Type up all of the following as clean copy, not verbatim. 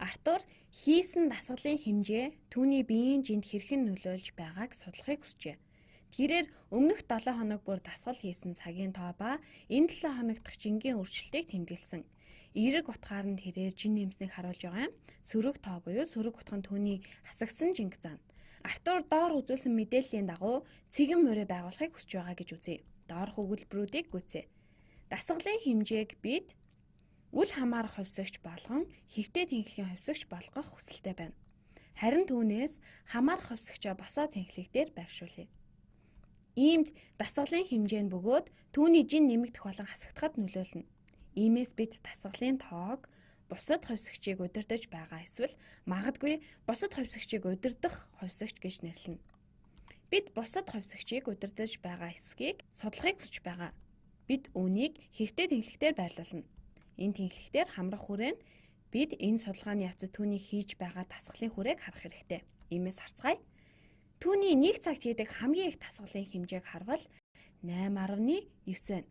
Артур хийсэн дасгалын хэмжээ түүний биеийн жинд хэрхэн нөлөөлж байгааг судлахыг хүсжээ. Тэрээр өмнөх 7 хоног бүр дасгал хийсэн цагийн тоо ба энэ 7 хоног дахь жингийн өөрчлөлтийг тэмдэглэсэн. Эерэг утгаар нь тэрээр жин нэмснийг харуулж байгаа юм. Сөрөг тоо буюу сөрөг утга нь түүний хасагдсан жинг зан. Артур доор үзүүлсэн мэдээллийн дагуу цэгэн морь байгуулахыг хүсэж байгаа гэж үзье. Доорх өгүүлбэрүүдийг гүйцээ. Дасгалын хэмжээг бид үл хамаарах хувьсагч болгон хэвтэй тэнхлэгийн хувьсагч болгох хүсэлтэй байна. Харин түүнээс хамаарах хувьсагчаа босоо тэнхлэг дээр байршуулъя. Иймд дасгалын хэмжээ нь бөгөөд түүний жин нэмэгдэх болон хасагдахад нөлөөлнө. Иймээс бид дасгалын тоог бусад хувьсагчийг удирдах байгаа эсвэл магадгүй бусад хувьсагчийг удирдах хувьсагч гэж нэрлэнэ. Бид бусад хувьсагчийг удирдах байгаа хэсгийг судлахыг хүсэж байгаа. Бид үүнийг хэвтэй тэнхлэгтээр байрлуулна. Энэ тэнхлэгтээр хамрах хүрээнд бид энэ судалгааны явцад түүний хийж байгаа дасгалын хүрээг харах хэрэгтэй. Иймээс харцгаая. Түүний нэг цагт хийдэг хамгийн их дасгалын хэмжээг харвал 8.9 байна.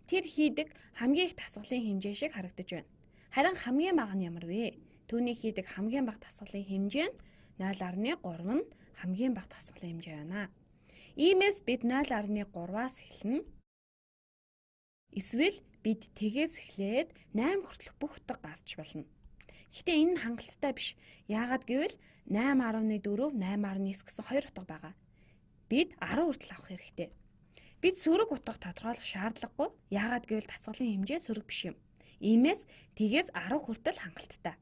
Тэр хийдэг хамгийн их дасгалын хэмжээ шиг харагдаж байна. Харин хамгийн бага нь ямар вэ? Түүний хийдэг хамгийн бага дасгалын хэмжээ нь 0.3 нь хамгийн бага дасгалын хэмжээ байна. Иймээс бид 0.3-аас эхэлнэ. Эсвэл бид тэгээс эхлээд 8 хүртэлх бүх утга авч болно. Гэхдээ энэ нь хангалттай биш. Яагаад гэвэл 8.4, 8.9 гэсэн хоёр утга байгаа. Бид 10 хүртэл авах хэрэгтэй. Бид сөрөг утга тодорхойлох шаардлагагүй. Яагаад гэвэл дасгалын хэмжээ сөрөг биш юм. Иймээс тэгээс 10 хүртэл хангалттай.